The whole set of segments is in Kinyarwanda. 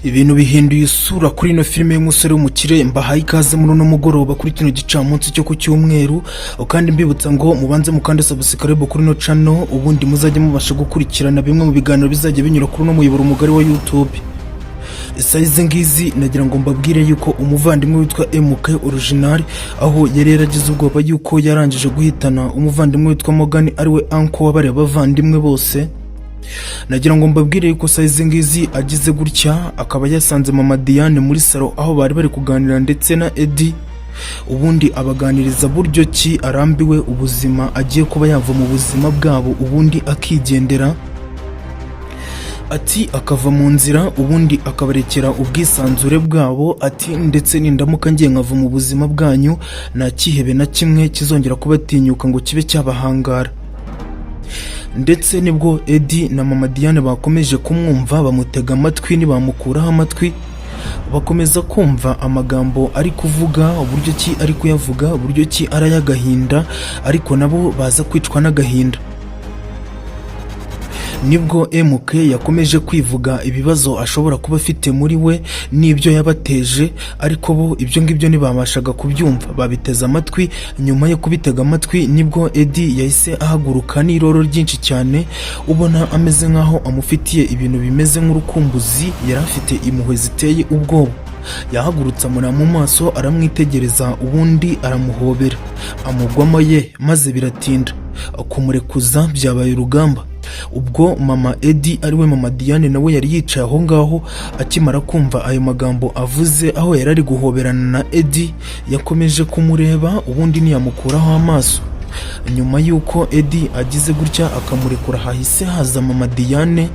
Ibintu bihinduye isura kuri ino filime y'umusore w'umukire. Mbahaye ikaze muri uno mugoroba kuri kino gicamunsi cyo ku cyumweru, kandi mbibutsa ngo mubanze mukande subscribe kuri ino channel, ubundi muzajye mubasha gukurikirana bimwe mu biganiro bizajya binyura kuri uno muyoboro mugari wa YouTube. Isaha ngizi nagira ngo mbabwire yuko umuvandimwe witwa MK Original, aho yari yaragize ubwoba yuko yarangije guhitana umuvandimwe witwa Morgan, ariwe uncle w'abariya bavandimwe bose, nagira ngo mbabwire yuko saa izi ngizi agize gutya akaba yasanze mama Diane muri salo aho bari bari kuganira ndetse na Eddie, ubundi abaganiriza buryo ki arambiwe ubuzima, agiye kuba yava mu buzima bwabo, ubundi akigendera, ati akava mu nzira, ubundi akabarekera ubwisanzure bwabo, ati ndetse nindamuka ngiye nkava mu buzima bwanyu, nta cyihebe na kimwe kizongera kubatinyuka ngo kibe cyabahangara. Ndetse nibwo Eddie na mama Diane bakomeje kumwumva, bamutega amatwi, ntibamukuraho amatwi, bakomeza kumva amagambo ari kuvuga, uburyo ki ari kuyavuga, uburyo ki ari ay'agahinda, ariko nabo baza kwicwa n'agahinda. Nibwo MK yakomeje kwivuga ibibazo ashobora kuba afite muri we n'ibyo yabateje, ariko bo ibyo ngibyo ntibabashaga kubyumva, babiteze amatwi. Nyuma yo kubitega amatwi, nibwo Eddie yahise ahaguruka n'iroro ryinshi cyane, ubona ameze nk'aho amufitiye ibintu bimeze nk'urukumbuzi, yari afite impuhwe ziteye ubwoba. Yahagurutse, amura mu maso, aramwitegereza, ubundi aramuhobera, amugwamo ye, maze biratinda kumurekuza, byabaye urugamba. Ubwo mama Eddie, ariwe mama Diane, nawe yari yicaye aho ngaho, akimara kumva ayo magambo avuze aho yari ari guhoberana na Eddie, yakomeje kumureba, ubundi ntiyamukuraho amaso. Nyuma y'uko Eddie agize gutya akamurekura, hahise haza mama Diane,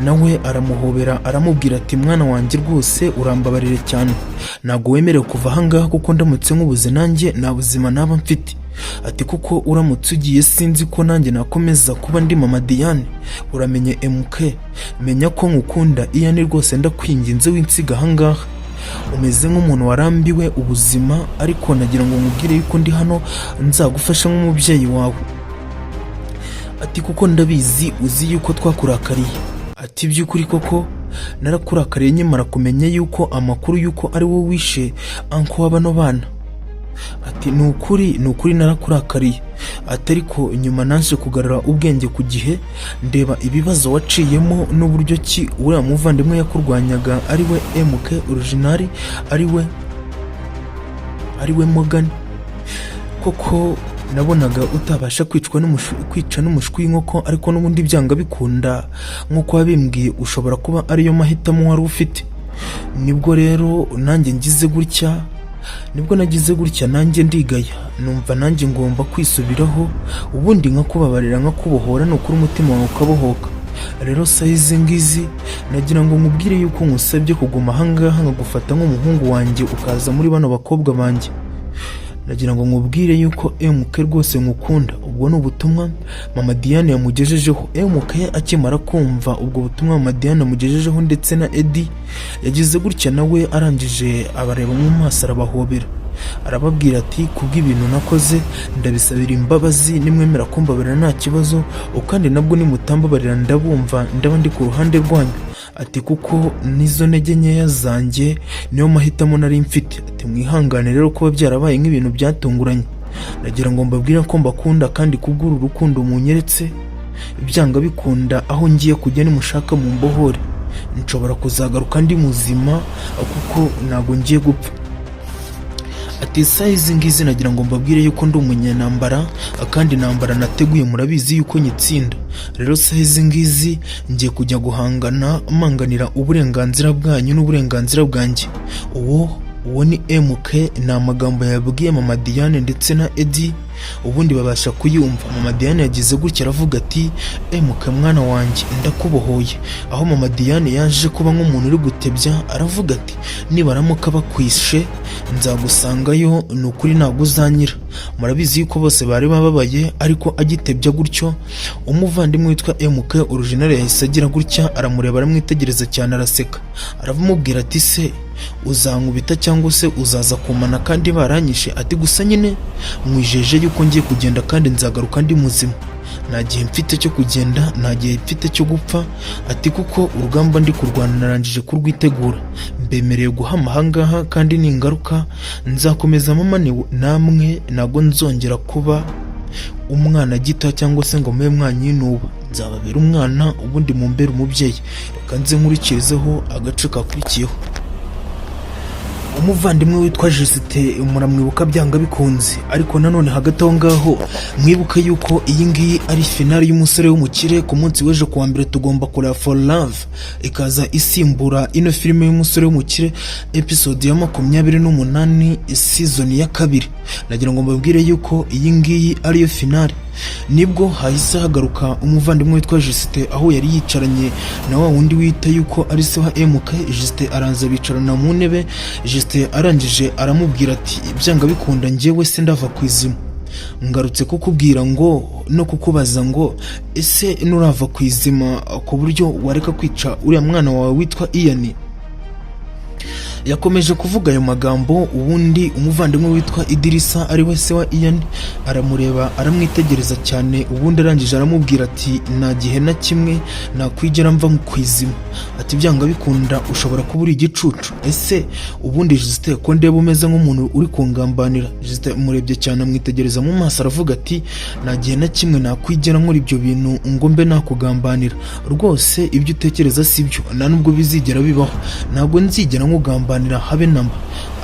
nawe aramuhobera, aramubwira ati: "Mwana wanjye, rwose urambabarire cyane, ntabwo wemerewe kuva ahangaha, kuko ndamutse nkubuze nanjye nta buzima naba mfite." Ati: "Kuko uramutse ugiye sinzi ko nanjye nakomeza kuba ndi mama Diane. Uramenye MK, menya ko nkukunda iyani, rwose ndakwinginze winsiga ahangaha. Umeze nk'umuntu warambiwe ubuzima, ariko nagira ngo nkubwire yuko ndi hano nzagufasha nk'umubyeyi wawe." Ati: "Kuko ndabizi, uzi yuko twakurakariye." Ati: "By'ukuri koko narakurakariye nkimara kumenya yuko amakuru yuko ari wowe wishe uncle wa bano bana." Ati: "Ni ukuri, ni ukuri narakurakariye." Ati: "Ariko nyuma naje kugarura ubwenge ku gihe, ndeba ibibazo waciyemo n'uburyo ki uriya muvandimwe yakurwanyaga, ari we MK Original, ari we Morgan. Koko nabonaga utabasha kwicwa kwica n'umushwi w'inkoko, ariko n'ubundi byanga bikunda, nk'uko wabimbwiye, ushobora kuba ariyo mahitamo wari ufite. Nibwo rero nanjye ngize gutya, nibwo nagize gutya nanjye ndigaya, numva nanjye ngomba kwisubiraho, ubundi nkakubabarira, nkakubohora, ni ukuri umutima wawe ukabohoka. Rero sayizi ngizi nagira ngo nkubwire yuko nkusabye kuguma ahangaha, nkagufata nk'umuhungu wanjye, ukaza muri bano bakobwa banjye. Nagira ngo nkubwire yuko MK rwose nkukunda." Ubwo ni ubutumwa mama Diane yamugejejeho. MK akimara kumva ubwo butumwa mama Diane yamugejejeho ndetse na Eddie, yagize gutya nawe arangije abareba mu maso, arabahobera, arababwira ati: "Kubw'ibintu nakoze ndabisabira imbabazi, nimwemera kumbabarira nta kibazo, kandi nabwo nimutambabarira ndabumva, ndaba ndi ku ruhande rwanyu." Ati: "Kuko n'izo ntege nkeya zanjye niyo mahitamo nari mfite." Ati: "Mwihangane rero kuba byarabaye nk'ibintu byatunguranye. Nagira ngo mbabwire ko mbakunda, kandi kubw'uru rukundo munyeretse, byanga bikunda aho ngiye kujya nimushaka mu mbohore, nshobora kuzagaruka ndi muzima, kuko ntabwo ngiye gupfa." Ati: "Isaha izi ngizi nagira ngo mbabwire yuko ndi umunyenambara, kandi intambara nateguye murabizi yuko nyitsinda. Rero saha izi ngizi ngiye kujya guhangana, manganira uburenganzira bwanyu n'uburenganzira bwanjye." Uwo ni MK, ni amagambo yabwiye mama Diane ndetse na Eddie, ubundi babasha kuyumva. Mama Diane yagize gutya aravuga ati: "MK mwana wanjye, ndakubohoye." Aho mama Diane yaje kuba nk'umuntu uri gutebya, aravuga ati: "Nibaramuka bakwishe nzagusangayo, ni ukuri ntabwo uzanyira." Murabizi yuko bose bari bababaye, ariko agitebya gutyo, umuvandimwe witwa MK Original yahise agira gutya aramureba, aramwitegereza cyane, araseka, aramubwira ati: "Se uzankubita cyangwa se uzaza kumana kandi baranyishe?" Ati: "Gusa nyine mwijeje yuko ngiye kugenda kandi nzagaruka ndi muzima." Nta gihe mfite cyo kugenda, nta gihe mfite cyo gupfa, ati kuko urugamba ndi kurwana narangije kurwitegura. Mbemereye guhama ahangaha, kandi ningaruka nzakomeza mama namwe. Ntabwo nzongera kuba umwana gito cyangwa se ngo mube mwanyinuba. Nzababera umwana, ubundi mumbere umubyeyi. Reka nze nkurikirizeho agace kakurikiyeho. Umuvandimwe witwa Justin muramwibuka byanga bikunze, ariko nanone hagati aho ngaho mwibuke yuko iyi ngiyi ari finale y'umusore w'umukire. Ku munsi w'ejo kuwa mbere tugomba kureba For Love, ikaza isimbura ino filime y'umusore w'umukire, episode ya 28, season ya kabiri. Nagira ngo mbabwire yuko iyi ngiyi ariyo finale. Nibwo hahise hagaruka umuvandimwe witwa Justin aho yari yicaranye na wa wundi wita yuko ari se wa MK. Justin araza bicarana mu ntebe. Justin arangije aramubwira ati: "Byanga bikunda njyewe se ndava ku izima. Ngarutse kukubwira ngo no kukubaza ngo ese nurava ku izima ku buryo wareka kwica uriya mwana wawe witwa Ian?" Yakomeje kuvuga ayo magambo, ubundi umuvandimwe witwa Idirisa, ari we se wa Ian, aramureba, aramwitegereza cyane, ubundi arangije aramubwira ati: "Nta gihe na kimwe nakwigera mva ku izima." Ati: "Byanga bikunda ushobora kuba uri igicucu. Ese ubundi Justin, ko ndeba umeze nk'umuntu uri kungambanira?" Justin umurebye cyane, amwitegereza mu maso, aravuga ati: "Nta gihe na kimwe nakwigera nkora ibyo bintu ngo mbe nakugambanira. Rwose ibyo utekereza si byo, nta nubwo bizigera bibaho. Ntabwo nzigera nkugambanira habe namba."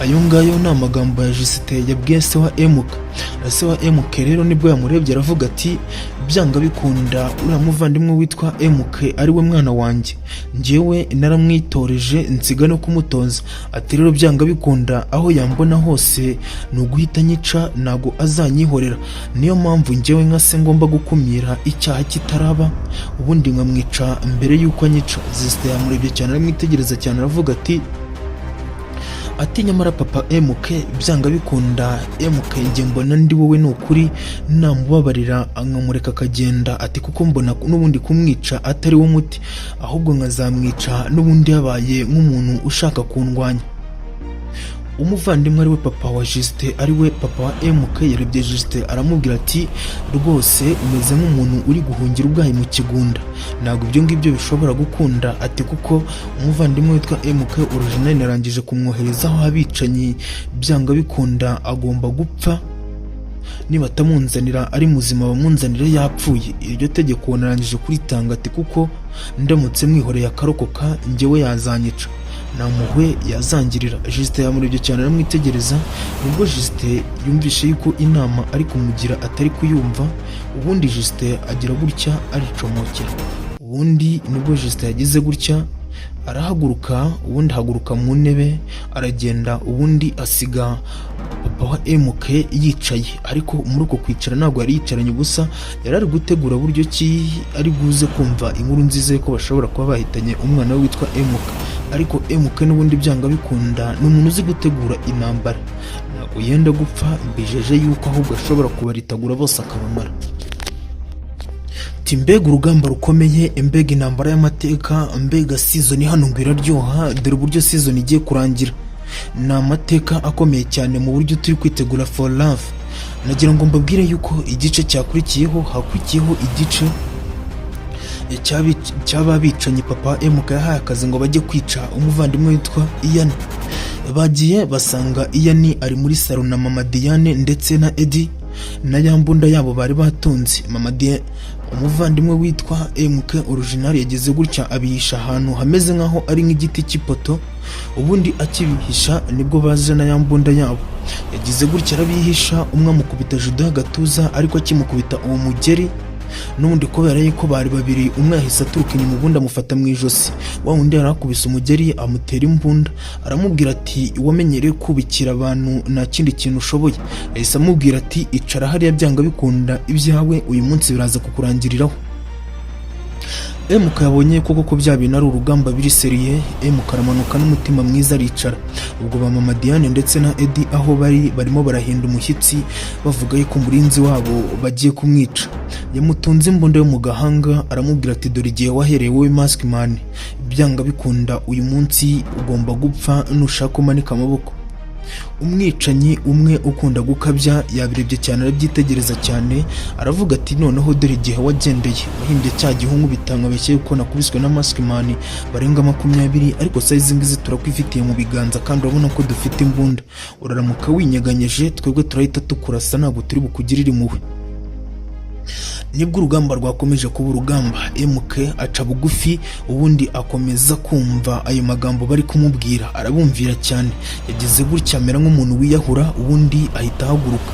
Ayo ngayo ni amagambo ya Justin yabwiye se wa MK. Se wa MK rero nibwo yamurebye aravuga ati: "Byanga bikunda uriya muvandimwe witwa MK, ari we mwana wanjye, njyewe naramwitoreje nsiga no kumutoza." Ati: "Rero byanga bikunda aho yambona hose ni uguhita nyica, ntabwo azanyihorera. Niyo mpamvu njyewe nka se ngomba gukumira icyaha kitaraba, ubundi nkamwica mbere y'uko anyica." Justin yamurebye cyane, aramwitegereza cyane, aravuga ati: "Nyamara papa MK, byanga bikunda MK njye mbona ndi wowe, ni ukuri namubabarira nkamureka akagenda." Ati: "Kuko mbona n'ubundi kumwica atari wo muti, ahubwo nkazamwica n'ubundi yabaye nk'umuntu ushaka kundwanya." Umuvandimwe ari we papa wa Justin, ari we papa wa MK, yarebye Justin aramubwira ati: "Rwose umeze nk'umuntu uri guhungira ubwayi mu kigunda. Ntabwo ibyo ngibyo bishobora gukunda." Ati: "Kuko umuvandimwe witwa MK Original narangije kumwoherezaho abicanyi, byanga bikunda agomba gupfa. Nibatamunzanira ari muzima, bamunzanire yapfuye. Iryo tegeko narangije kuritanga." Ati: "Kuko ndamutse mwihoreye akarokoka, njyewe yazanyica, nta mpuhwe yazangirira." Justin yamurebye cyane, aramwitegereza. Nubwo Justin yumvishe yuko inama ari kumugira atari kuyumva, ubundi Justin agira gutya aricomokera. Ubundi nibwo Justin yagize gutya arahaguruka, ubundi ahaguruka mu ntebe aragenda, ubundi asiga papa wa MK yicaye. Ariko muri uko kwicara ntabwo yari yicaranye ubusa, yari ari gutegura buryo ki ari buze kumva inkuru nziza yuko bashobora kuba bahitanye umwana we witwa MK. Ariko MK n'ubundi byanga bikunda ni umuntu uzi gutegura intambara, ntabwo yenda gupfa. Mbijeje yuko ahubwo ashobora kubaritagura bose akabamara. Ati: "Mbega urugamba rukomeye, mbega intambara y'amateka, mbega season hano ngo iraryoha! Dore uburyo season igiye kurangira, ni amateka akomeye cyane mu buryo turi kwitegura For Love." Nagira ngo mbabwire yuko igice cyakurikiyeho, hakurikiyeho igice cy'ababicanyi papa MK yahaye akazi ngo bajye kwica umuvandimwe witwa Ian. Bagiye basanga Ian ari muri salo na mama Diane ndetse na Eddie na ya mbunda yabo bari batunze. Mama Diane, umuvandimwe witwa MK Original yageze gutya abihisha ahantu hameze nk'aho ari nk'igiti cy'ipoto. Ubundi akibihisha nibwo baje na ya mbunda yabo. Yagize gutya arabihisha, umwe amukubita judo y'agatuza, ariko akimukubita uwo mugeri n'ubundi, kubera yuko bari babiri, umwe yahise aturuka inyuma, ubundi amufata mu ijosi. Wa wundi yari akubise umugeri amutera imbunda, aramubwira ati: "Wamenyereye kubikira abantu, nta kindi kintu ushoboye." Yahise amubwira ati: "Icara hariya, byanga bikunda ibyawe uyu munsi biraza kukurangiriraho." MK yabonye koko ko bya bintu ari urugamba biri sérieux. MK aramanuka n'umutima mwiza aricara. Ubwo ba mama Diane ndetse na Eddie aho bari barimo barahinda umushyitsi, bavuga yuko umurinzi wabo bagiye kumwica. Yamutunze imbunda yo mu gahanga, aramubwira ati: "Dore igihe wahereye wowe Maskman, byanga bikunda uyu munsi ugomba gupfa, nushaka umanika amaboko." Umwicanyi umwe ukunda gukabya yabirebye cyane, arabyitegereza cyane, aravuga ati: "Noneho dore igihe wagendeye wahimbye cya gihungu bitangabeshye yuko nakubiswe na maskman barenga 20, ariko saa izi ngizi turakwifitiye mu biganza kandi urabona ko dufite imbunda. Uraramuka winyeganyeje, twebwe turahita tukurasa, ntabwo turi bukugirire impuhwe." Nibwo urugamba rwakomeje kuba urugamba. MK aca bugufi, ubundi akomeza kumva ayo magambo bari kumubwira, arabumvira cyane. Yagize gutya amera nk'umuntu wiyahura, ubundi ahita ahaguruka.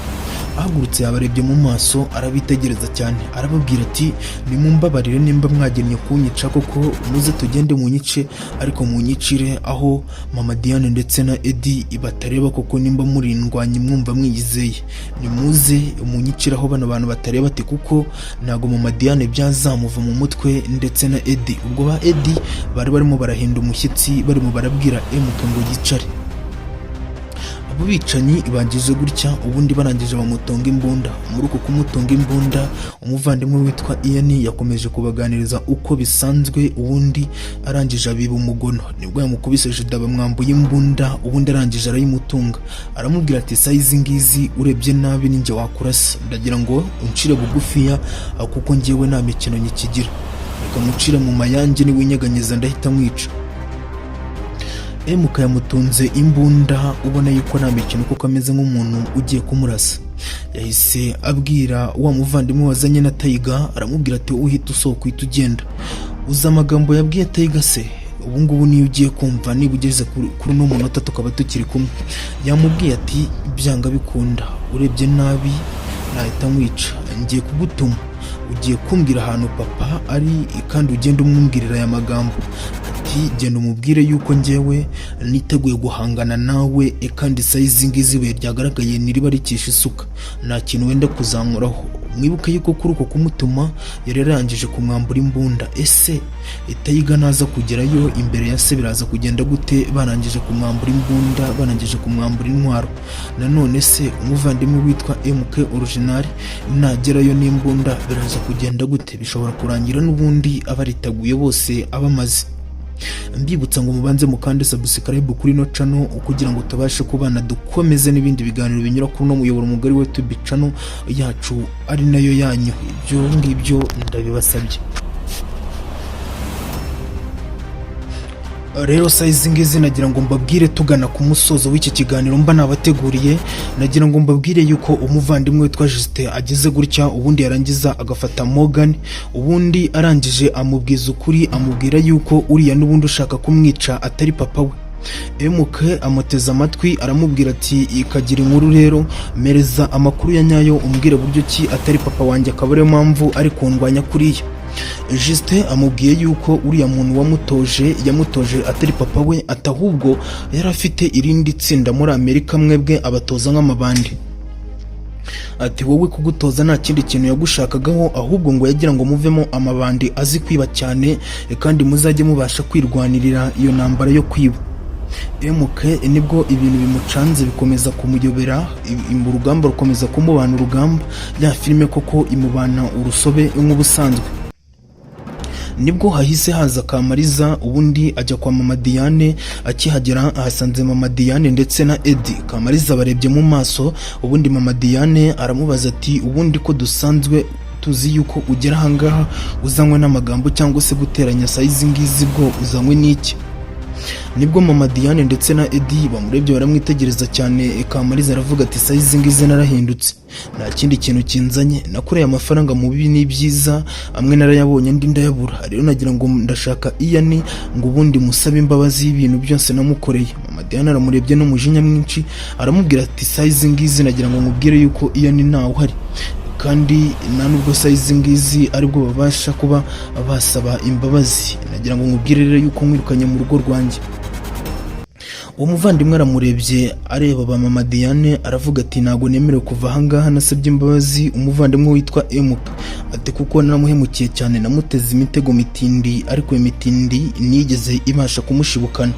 Ahagurutse yabarebye mu maso, arabitegereza cyane, arababwira ati: "Nimumbabarire, nimba mwagennye kunyica koko muze tugende munyice, ariko munyicire aho mama Diane ndetse na Eddie batareba. Koko nimba murindwanye, mwumva mwiyizeye, nimuze munyicire aho bano bantu batareba." Ati: "Kuko ntabwo mama Diane byazamuva mu mutwe ndetse na Eddie." Ubwo ba Eddie bari barimo barahinda umushyitsi, barimo barabwira MK ngo yicare. Abo bicanyi bagize gutya, ubundi barangije bamutunga imbunda. Muri uko kumutunga imbunda, umuvandimwe witwa Ian yakomeje kubaganiriza uko bisanzwe, ubundi arangije abiba umugono. Nibwo yamukubise jida, bamwambuye imbunda, ubundi arangije arayimutunga, aramubwira ati: "Saa izi ngizi urebye nabi ninjye wakurasa. Ndagira ngo uncire bugufiya kuko njyewe nta mikino nyikigira. Reka mucire mu mayange, niwinyeganyeza ndahita mwica." MK yamutunze imbunda, ubona yuko nta mikino, kuko ameze nk'umuntu ugiye kumurasa. Yahise abwira wa muvandimwe wazanye na Tayiga, aramubwira ati: "Uhita usohoka, uhita ugenda." Uzi amagambo yabwiye Tayiga se? Ubu ngubu niyo ugiye kumva, niba ugeze kuri uno munota tukaba tukiri kumwe. Yamubwiye ati: "Byanga bikunda, urebye nabi nahita nkwica. Ngiye kugutuma, ugiye kumbwira ahantu papa ari, kandi ugenda umwumwirira aya magambo." Ati: "Genda umubwire yuko njyewe niteguye guhangana nawe, kandi sayizi ngizi ibuye ryagaragaye ntiriba rikisha isuka, nta kintu wenda kuzamuraho." Mwibuke yuko kuri uko kumutuma yari yarangije kumwambura imbunda. Ese Tayiga naza kugerayo imbere ya se biraza kugenda gute, barangije kumwambura imbunda, barangije kumwambura intwaro? Nanone se umuvandimwe witwa MK original nagerayo n'imbunda biraza kugenda gute? Bishobora kurangira n'ubundi abaritaguye bose abamaze. Mbibutsa ngo mubanze mukande subscribe kuri ino channel kugira ngo tubashe kubana, dukomeze n'ibindi biganiro binyura kuri uno muyoboro mugari wa YouTube channel yacu, ari nayo yanyu. Ibyo ngibyo ndabibasabye. Rero sayizi ngizi nagira ngo mbabwire, tugana ku musozo w'iki kiganiro mba nabateguriye, nagira ngo mbabwire yuko umuvandimwe witwa Justin ageze gutya, ubundi yarangiza agafata Morgan, ubundi arangije amubwiza ukuri, amubwira yuko uriya n'ubundi ushaka kumwica atari papa we. MK amuteze amatwi, aramubwira ati: "Ikagira inkuru rero, mereza amakuru ya nyayo, umbwire buryo ki atari papa wanjye, akaba ariyo mpamvu ari kundwanya kuriya." Justin amubwiye yuko uriya muntu wamutoje, yamutoje atari papa we, ati ahubwo yari afite irindi tsinda muri Amerika, mwebwe abatoza nk'amabandi. Ati: "Wowe kugutoza nta kindi kintu yagushakagaho, ahubwo ngo yagira ngo muvemo amabandi azi kwiba cyane, kandi muzajye mubasha kwirwanirira iyo ntambara yo kwiba." MK nibwo ibintu bimucanze, bikomeza kumuyobera, urugamba rukomeza kumubana urugamba. Ya filime koko imubana urusobe nk'ubusanzwe. Nibwo hahise haza Kamariza, ubundi ajya kwa mama Diane. Akihagera ahasanze mama Diane ndetse na Eddie. Kamariza barebye mu maso, ubundi mama Diane aramubaza ati: "Ubundi ko dusanzwe tuzi yuko ugera ahangaha uzanywe n'amagambo cyangwa se guteranya, sayizi ngizi bwo uzanywe n'iki?" Nibwo mama Diane ndetse na Eddie bamurebye, baramwitegereza cyane. Kamariza aravuga ati: "Sayizi ngizi narahindutse, nta kindi kintu kinzanye. Nakoreye amafaranga mu bibi n'ibyiza, amwe narayabonye andi ndayabura. Rero nagira ngo ndashaka Iyani ngo ubundi musabe imbabazi y'ibintu byose namukoreye." Mama Diane aramurebye n'umujinya mwinshi, aramubwira ati: "Sayizi ngizi nagira ngo nkubwire yuko Iyani ntawe uhari, kandi nta nubwo sayizi ngizi aribwo babasha kuba basaba imbabazi. Nagira ngo nkubwire rero yuko nkwirukanye mu rugo rwanjye." Uwo muvandimwe aramurebye, areba ba mama Diane, aravuga ati: "Ntabwo nemerewe kuva ahangaha nasabye imbabazi umuvandimwe witwa MK." Ati: "Kuko naramuhemukiye cyane, namuteze imitego mitindi, ariko iyo mitindi ntiyigeze ibasha kumushibukana."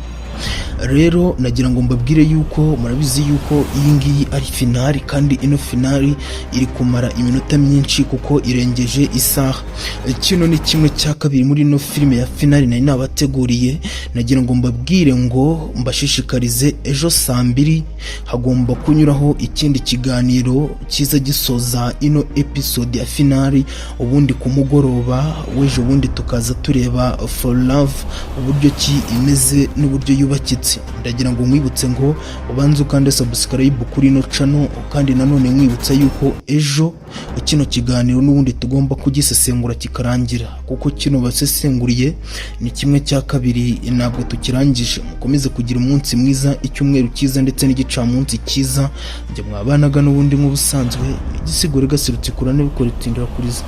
Rero nagira ngo mbabwire yuko murabizi yuko iyi ngiyi ari finale, kandi ino finale iri kumara iminota myinshi kuko irengeje isaha. Kino ni kimwe cya kabiri muri ino filime ya finale nari nabateguriye. Nagira ngo mbabwire ngo mbashishikarize, ejo saa 2 hagomba kunyuraho ikindi kiganiro cyiza gisoza ino episode ya finale. Ubundi ku mugoroba w'ejo bundi tukaza tureba For Love, uburyo ki imeze n'uburyo yubakitse. Ndagira ngo nkwibutse ngo ubanze ukande subscribe kuri ino channel, kandi nanone nkwibutsa yuko ejo kino kiganiro n'ubundi tugomba kugisesengura kikarangira, kuko kino basesenguriye ni kimwe cya kabiri, ntabwo tukirangije. Mukomeze kugira umunsi mwiza, icyumweru cyiza ndetse n'igicamunsi cyiza. Njye mwabanaga n'ubundi nk'ubusanzwe, igisigore gaserutse kurane bikora itindira kuriza.